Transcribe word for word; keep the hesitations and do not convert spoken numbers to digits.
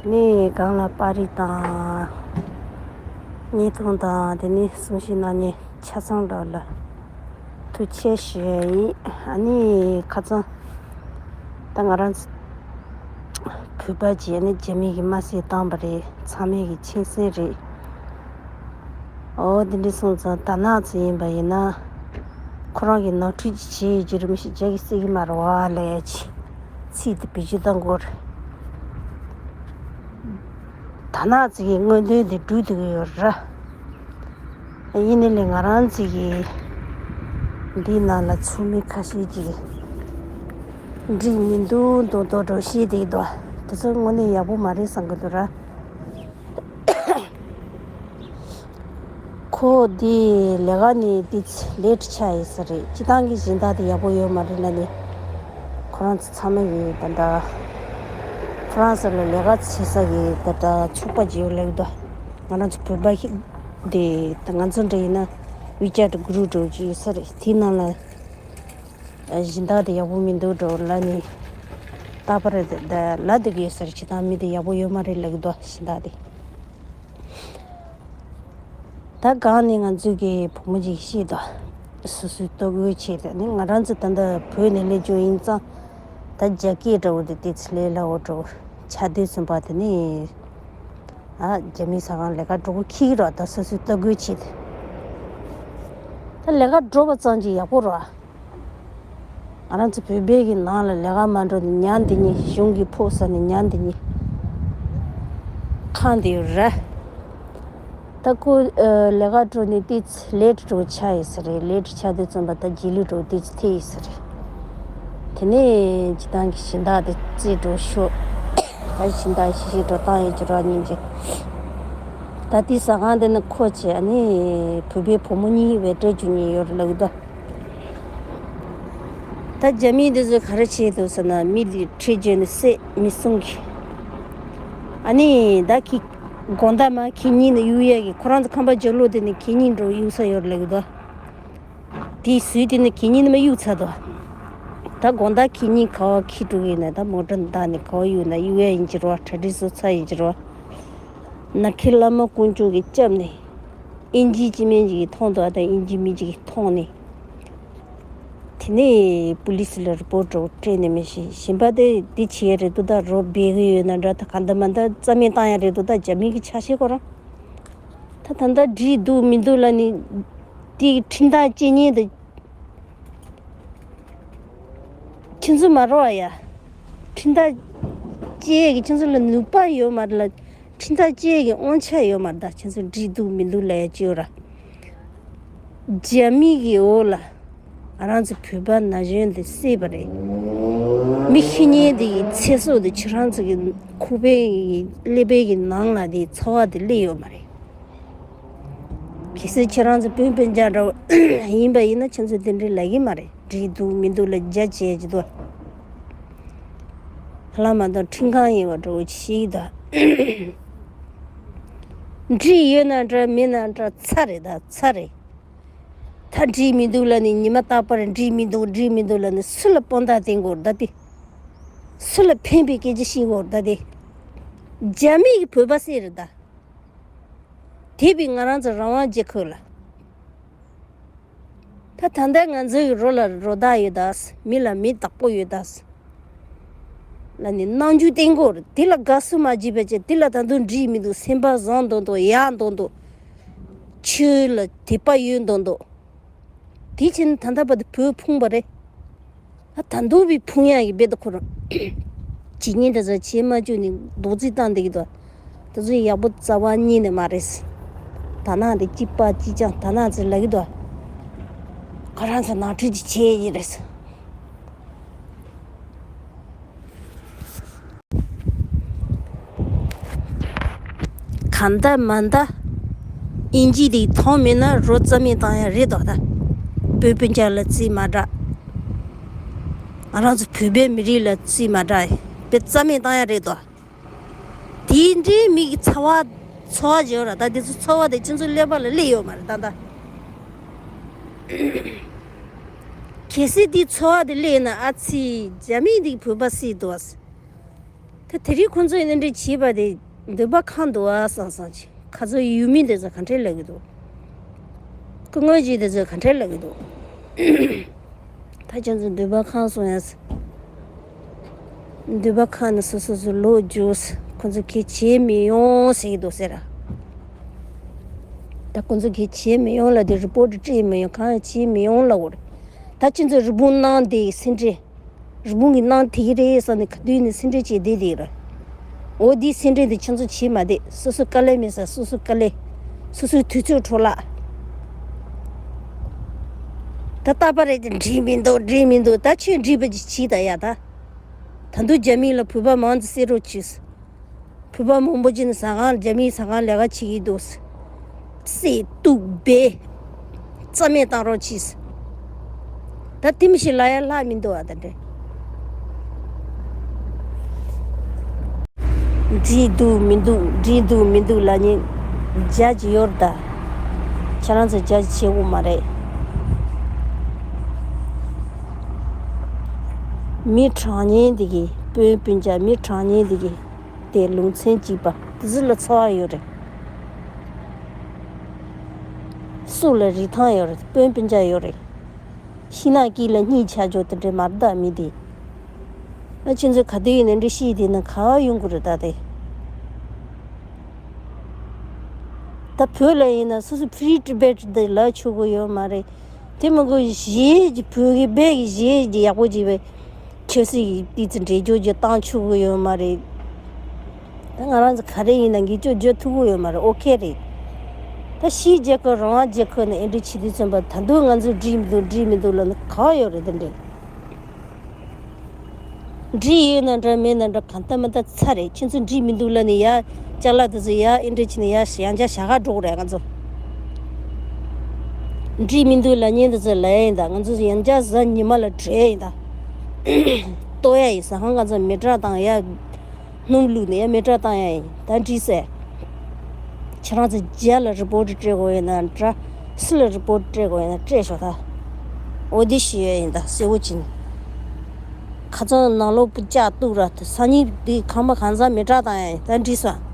ནི་སྒང་ལ་པར་རིས་དང་བརྙན་ཐུང་དང་དེ་ནི་གསུང་བཤད་གནང་མཁན་ཆ་ཚང་ལ་ལ་ཐུགས་རྗེ་ཆེ་ཞུ་ཡ་ཡིན། ཨ་ནི་ཁ་སང་ད་ང་རང་བོད་པ་ཅིག་ཨ་ནི་རྒྱ་མི་གིས་དམར་གསོད་བཏང་པ་རེད། ཚང་མས་ཀྱི་མཁྱེན་གསལ་རེད། འོ་དེ་འདྲ་སོང་ཙང་དར་ནག་ཚོ་ཡིན་པ་ཡིན་ན་ཁོ་རང་གི་ནོར་འཁྲུལ་ཅིག་བྱས་ཡོད་རྒྱུ་རེད། མི་ཤེས་རྒྱ་གི་སྲིད་ཀྱི་མ་རེད་བ་ལས་ཅི་ཚིག་དེ་བེད་སྤྱོད་གཏང་དགོས་རེད། དར་ནག་ཚོ་གི་དངོས་དོན་དེ་སྒྲུབ་ཐུབ་ཀྱི་ཡོད་རེད། ཡིན་ནའི་ལས་ང་རང་ཚོ་གི་འདིའི་ནང་ལ་ཚོགས་མི་ཁ་ཤས་ཀྱིས་འགྲིག་མི་འདུག་མདོག་མདོག་འདྲ་བཤད་བསྡད་འདུག་དེ་ཚོ་དངོས་གནས་ཡག་པོ་མ་རེད་བསམ་གྱི་འདུག་ར། ཁོ་དེ་ལས་ཀ་ནས་དེ་ཚེ་ལེ་ཊི་ཆགས་ཡོད་ས་རེད། སྤྱི་བཏང་གི་སྦྱིན་བདག་དེ་ཡག་པོ་ཡོད་མ་རེད་ལབ་ནས་ཁོ་རང་ཚོ་ཚང་མ་ཡོད་ད་ལྟ་ཧྥ་རན་སི་ལ་ལས་ཀ་བྱེད་ས་གི་ད་ལྟ་ཚོགས་པ་ཅིག་ཡོད་ལབ་འདུག་ང་རང་ཚོ་བོད་པ་ཞིག་དེ་ད་ང་ཚོ་འདྲ་ཡིན་ན་ཝི་ཅེ་ཊི་གུ་རུབ་འདྲ་བོ་ཅིག་ཡོད་ས་རེད། དེའི་ནང་ལ་སྦྱིན་བདག་དེ་ཡག་པོ་མི་འདུག་འདྲ་བོ་ལབ་ནས་རྟག་པར་ད་ལབ་བསྡད་ཀྱི་ཡོད་ས་རེད། སྤྱི་བཏང་མི་དེ་ཡག་པོ་ཡོད་མ་རེད་ལབ་ཀྱི་འདུག་སྦྱིན་བདག་དེ། ད་གང་ནས་ང་ཚོའི་གི་བུ་མོ་ཅིག་ཤེས་དང་། སོ་སོའི་ལྟོ་གོས་ཆེད་དུ་ནི་ང་རང་ཚོ་ད་ལྟ་བོད་ནས་སླེབས་རྒྱུ་ཡིན་ཙང་། ད་རྒྱ་སྐད་འདྲ་བོ་དེ་ཏོག་ཙམ་ལས་སླ་བོ་འདྲ་བོ་ཆགས་དུས་ཙམ་པ་དེ་ནི། ཨ་རྒྱ་མིའི་ཟ་ཁང་ལས་ཀ་འགྲོ་གི་འཁྱེར་རོགས། ད་སོ་སོའི་ལྟོ་གོས་ཆེད་དུ། ད་ལས་ཀ་འགྲོ་བ་ཙམ་གྱིས་ཡག་པོ་རེད། ང་རང་ཚོ་བོད་པའི་གི་ནང་ལ་ལས་ཀ་མ་འགྲོ་ནས་ཉལ་འདི་ཉིད་གཞུང་གི་ཕོགས་ཟ་ནས་ཉལ་འདི་ཉིད་ཁང་དེ་ཡོད་རེད། ད་ཁོ་ལས་ཀ་འགྲོ་ནས་ཏོག་ཙམ་ལེ་ཊི་འགྲོ་ཆགས་ཡོད་ས་རེད། ལེ་ཊི་ཆགས་དུས་ཙམ་པ་ད་རྗེས་ལུས་འགྲོ་ཏོག་ཙམ་ཐེབས་ཡོད་ས་རེད། དེ་ནས་སྤྱི་བཏང་གི་སྦྱིན་བདག་དེ་རྩེ་འགྲོ་ཤོག་ད་སྦྱིན་བདག་ཤི་ཤི་འགྲོ་བཏང་ཡོད་ཀྱི་རོགས་སྙིང་རྗེ། ད་དེ་ཟ་ཁང་དེ་ནི་ཁོ་བྱས་ནི་བོད་པའི་བུ་མོ་གཉིས་ཝེ་ཊར་རྒྱུ་གཉིས་ཡོད་རེད་ལབ་གི་འདུག་ད་རྒྱ་མི་འདི་ཚོས་ག་རེ་བྱེད་འདུག་ཟེར་ན་མི་འདི་ཁྲིད་བྱས་ནས་བསད་མི་གསུང་གི། ཨ་ནི་ད་ཁི་དགོང་དག་མ་ཁེ་ཉིན་ནས་གཡུག་ཡས་ཀྱི་ཁོ་རང་ཚོ་ཁང་པ་རྒྱབ་ལོགས་དེ་ནས་ཁེ་ཉིན་འགྲོ་གཡུག་ས་ཡོད་རེད་ལབ་གི་འདུག་དེའི་ཟུར་དེ་ནས་ཁེ་ཉིན་ནས་མ་གཡུག་ཚར་འདུག་ད་དགོང་དག་ཁེ་ཉིན་ག་བ་ཁེ་དྲུག་ཡིན་ན་ད་མོ་ཊ་བདག་ནས་ག་བ་གཡུག་ན་གཡུག་ཡས་ཡིན་གྱི་རོ། གྲ་སྒྲིག་བཟོ་ཚར་ཡིན་གྱི་རོ། ནག་ཁྱི་བླ་མ་དཀོན་མཆོག་གིས་བསྐྱབས་ནས། ཨིན་ཇི་སྤྱི་སྨན་ཅིག་གིས་མཐོང་འདུག་ཨ་ད་ཨིན་ཇི་མི་ཅིག་གིས་མཐོང་ནས། དེ་ནས་པུ་ལི་སི་ལ་རི་པོ་ཊི་འདྲ་བོ་སྤྲད་ནས་མི་ཤེས། གཞན་པ་དེ་འདི་བྱེད་ཡ་རེད་འདུག་ད་རོ་སྦས་གི་ཡོད་ན་འདྲ། ད་ག་འདྲ་མ་འདྲ་རྩ་མེད་བཏང་ཡ་རེད་འདུག་ད་རྒྱ་མི་གི་ཆ་ཤས་ཁོ་རང་། ད་ད་ལྟ་འགྲིག་འདུག་མི་འདུག་ལབ་ནས། དེ་ཁྲིམས་ཐག་བཅད་མཁན་དེ་ཁྱེད་ཚོ་མ་རེད་བ་ཡ། ཁྲིམས་ཐག་བཅད་ཡས་ཀྱི་ཁྱེད་ཚོ་ལ་ནུས་པ་ཡོད་མ་རེད་ལ། ཁྲིམས་ཐག་བཅད་ཡས་ཀྱི་དབང་ཆ་ཡོད་མ་རེད། ད་ཁྱེད་ཚོ་འགྲིག་འདུག་མི་འདུག་ལབ་ཡ་ཅིག་ཡོད་ར། རྒྱ་མི་གི་འོག་ལ་ང་རང་ཚོ་བོད་པ་ན་གཞོན་དེ་བསད་པ་རེད། མི་ཤི་མཁན་དེ་གི་ཚེ་སྲོག་དེ་ཁྱེད་རང་ཚོ་གི་ཁོག་པའི་ཀླད་པའི་གི་ནང་ལ་དེ་ཚོར་བ་དེ་སླེབས་ཡོད་མ་རེད། གལ་སྲིད་ཁྱེད་རང་ཚོ་སྤུན་སྤུན་ཀྱག་འདྲ་བོ་ཡིན་པ་ཡིན་ན་ཁྱེད་ཚོས་དེ་འདྲའི་ལབ་ཀྱི་མ་རེད། འགྲིག་འདུག་མི་འདུག་ལ་རྒྱ་བྱས་ཀྱི་འདུག་ལྷ་མ་དང་ཁྲིམས་ཁང་ཡིན་པ་འདྲ་བོ་ཞིག་དང་། འགྲིག་ཡོད་ན་འདྲ་མིན་ན་འདྲ་ཚར་རེད་ད་ཚར་རེད། ད་འགྲིག་མི་འདུག་ལབ་ནས་ཉི་མ་རྟག་པར་འགྲིག་མི་འདུག་འགྲིག་མི་འདུག་ལབ་ནས་སུ་ལ་དཔང་རྟགས་བསྟན་དགོས་རེད་ད་དེ། སུ་ལ་ཕན་པའི་སྐད་ཆ་བཤད་དགོས་རེད་ད་དེ། རྒྱ་མི་གི་བོད་པ་བསད་རེད་ད། དེ་བས་ང་རང་ཚོ་རང་དབང་རྒྱལ་ཁབ་ལ། ད་ད་ལྟ་ང་ཚོའི་རོ་ལ་རོ་བདག་ཡོད་ད། མི་ལ་མི་བདག་པོ་ཡོད་ད། ལ་ནི་རྣམ་འགྱུར་བསྟན་དགོས་རེད། དེ་ལ་དགའ་བསུ་མ་བྱེད་པ་བྱས། དེ་ལ་ད་དུང་འགྲིག་མི་འདུག་སེམས་པ་བཟང་མདོག་མདོག་ཡག་མདོག་མདོག་ཆོས་ལ་དད་པ་ཡོད་མདོག་མདོག་དེ་བྱས་ན་ད་ལྟ་བར་དུ་བོད་ཕུང་བ་རེད། ད་ད་འདུག་པའི་ཕུང་ཡག་གི་རྦད་དེ་ཁོ་རང་། ཇི་སྙེད་དེ་ཚོ་བྱེད་མ་བཅུག་ནས་རྡོག་རྫིས་བཏང་བསྡད་ཀྱི་འདུག་དེ་ཚོ་ཡག་པོ་རྩ་བ་ཉིད་ནས་མ་རེད། ད་ནང་དེ་གཅིག་པ་གཅིག་རྐྱང་ད་ནང་ཚོས་ལབ་ཀྱི་འདུག་ཁོ་རང་ཚོ་ནང་ཁྲིད་ཅིག་བྱས་ཡིན་རེད། གང་ལྟར་མ་ལྟར་ཨིན་ཇི་དེ་མཐོང་མེད་ན་རོ་རྩ་མེད་བཏང་ཡ་རེད་དོ། ད་སྤུན་སྤུན་ཀྱག་ལ་རྩིས་མ་འདྲ། ང་རང་ཚོ་བོད་པའི་མི་རིགས་ལ་རྩིས་མ་འདྲ། དཔེ་རྩ་མེད་བཏང་ཡ་རེད་དོ། དེ་འདྲའི་མི་གི་ཚ་བ་ཚོར་བ་བརྗོད་ར། ད་དེ་ཚོ་ཚོར་བ་དེ་ཁྱེད་ཚོ་ཀླད་པ་ལ་སླེབས་ཡོད་མ་རེད་ད་ད། གལ་སྲིད་དེ་ཚོར་བ་དེ་སླེབས་ན་ཨ་ཙི་རྒྱ་མི་འདི་བོད་པ་བསད་འདུག་ཨ། ད་དེ་རིང་ཁོང་ཚོས་གནས་འདྲེན་བྱས་པ་དེ་འདོད་པ་ཁེངས་འདུག་ཨ་བསམ་བསམ་བྱས། ཁ་ཚོ་ཡུལ་མི་འདི་ཚོ་ག་འདྲས་ལབ་ཀྱི་འདུག་སྐུ་ངོ་ཅིག་འདི་ཚོས་ག་འདྲས་ལབ་ཀྱི་འདུག་ད་ཁྱེད་ཚོ་འདོད་པ་ཁེངས་སོང་ཡ། འདོད་པ་ཁེངས་ནས་སོ་སོ་སོ་ལོག་རྒྱུགས། ཁོང་ཚོ་གལ་བྱེད་མི་ཡོང་ཟེར་གྱི་འདུག་ཟེར། ད་ཁོང་ཚོ་གལ་བྱེད་མི་ཡོང་ལབ་དེ་རི་པོ་ཊི་སྤྲད་མི་ཡོང་། གང་ཡང་བྱེད་མི་ཡོང་ལབ་དགོས་རེད། ད་ཁྱེད་ཚོས་རི་བོང་གནང་དེ་སེ་འབྲས། རི་བོང་གིས་གནང་དེ་གི་རེད་བསམ་ནས་ག་དུས་ནས་སེ་འབྲས་བྱས་བསྡད་དེ་རེད། འོ་དེའི་སེ་འབྲས་དེ་ཁྱེད་ཚོ་བྱེད་མ་བསྡད། སོ་སོ་དཀའ་ལས་མེད་ས། སོ་སོ་དཀའ་ལས། སོ་སོའི་དུས་ཚོད་འཕྲོ་བརླག་ད་རྟག་པ་རེད་དེ་འགྲིག་མི་འདུག་འགྲིག་མི་འདུག་ད་ཁྱོད་འགྲིག་པ་ཅིག་བྱེད་ད་ཡ། ད་ད་དུང་རྒྱ་མི་ལ་བོད་པ་མང་དུ་བསད་རོགས་བྱོས། བོད་པ་མང་པོ་ཅིག་ནི་ཟ་ཁང་རྒྱ་མིའི་ཟ་ཁང་ལས་ཀ་བྱེད་ཀྱི་འདུག་བསད་གཏུབ་སྦས། རྩ་མེད་བཏང་རོགས་གྱིས། ད་དེ་མི་ཞིག་ལ་ཡ་ལྷག་མི་འདུག་ཨ། ད་འདྲེ། འགྲིག་འདུག་མི་འདུག་འགྲིག་འདུག་མི་འདུག་ལབ་མཁན་རྒྱ་ཅིག་ཡོད་རེད་ད། ཁྱེད་རང་ཚོ་རྒྱ་ཅིག་བྱེད་དགོས་མ་རེད། མི་དྲང་གནས་འདི་གི་སྤུན་སྤུན་ཀྱག་མི་དྲང་གནས་འདི་གི་དེ་ལུང་ཚན་གཅིག་པ་དེ་ཚོ་ལ་འཚོ་བ་ཡོད་རེད། སྲོག་ལ་རིན་ཐང་ཡོད་རེད། སྤུན་སྤུན་ཀྱག་ཡོད་རེད། ཤིང་ནགས་དཀྱིལ་ལ་གཉིད་ཆགས་འཇོག་དེ་འདྲའི་མ་རེད་ད་མི་དེ། ཨ་ཁྱེད་ཚོས་ག་དུས་ཡིན་ནའི་འདྲ་ཤེས་དེ་ན་ག་བ་ཡོང་གི་རེད་ད་དེ། ད་བོད་ལ་ཡིན་ན་སོ་སོ་Free Tibet དེ་ལབ་ཆོག་གི་ཡོད་མ་རེད། དེ་མི་དགོས་གཞིས་ཀྱི་བོད་ཀྱི་སྦས་ཀྱི་གཞིས་ཀྱི་ཡག་པོ་ཅིག་བས་ཆབ་སྲིད་ཀྱི་ཏི་ཙི་འདྲེས་སྦྱོར་ཅིག་བཏང་ཆོག་གི་ཡོད་མ་རེད། ད་ང་རང་ཚོ་ག་རེ་ཡིན་ན་འགྱེད་སྐྱོར་བརྗོད་ཐུབ་ཀྱི་ཡོད་མ་རེད། ཨོ་ཁེ་རེད། ད་ཕྱིའི་རྒྱལ་ཁབ་རང་དབང་རྒྱལ་ཁབ་ནས་ཨེ་འདྲ་བྱེད་དུས་ཙམ་པ་ད་དུང་ང་ཚོས་འགྲིག་མི་འདུག་འགྲིག་མི་འདུག་ལབ་ན་ག་བ་ཡོད་རེད་དེ་འདྲས། འགྲིག་ཡོད་ན་འདྲ་མེད་ན་འདྲ་གང་ལྟར་མི་ལྟར་ཚར་རེད། ཁྱེད་ཚོ་འགྲིག་མི་འདུག་ལབ་ནས་ཡ་ཅ་ལག་དེ་ཚོ་ཡ་ཨེ་འདྲ་བྱས་ནས་ཡ་ཡང་བསྐྱར་བཞག་ག་འགྲོ་གི་རེད་ང་ཚོ། འགྲིག་མི་འདུག་ལབ་མཁན་དེ་ཚོ་ལབ་ཡ་ཡིན་ད། ང་ཚོ་ཡང་བསྐྱར་གཟའ་ཉི་མ་ལ་བྲོས་ཡིན་ད། ལྟོ་ཡ་ཡིན་ཟ་ཁང་ང་ཚོ་མེ་སྲེག་བཏང་ཡ། སྣུམ་བླུགས་ནས་ཡ་མེ་སྲེག་བཏང་ཡ་ཡིན་ད་འགྲིག་ཟེར། ཁྱེད་རང་ཚོ་རྒྱ་ལ་རི་པོ་ཊི་སྤྲད་དགོས་ཡོད་ན་འདྲ། སུ་ལ་རི་པོ་ཊི་སྤྲད་དགོས་ཡོད་ན་སྤྲད་ཤོག་ད། འོ་དེ་ཞུ་ཡ་ཡིན་ད་གསལ་བོ་བྱས་ནས། ཁ་སང་ནང་ལོགས་སྤུ་ལྕག་གཏུབ་ར་ད་སང་ཉིན་དེ་ཁང་པ་གང་ཚང་མེ་སྲེག་བཏང་ཡ་ཡིན་ད་འགྲིག་སོང་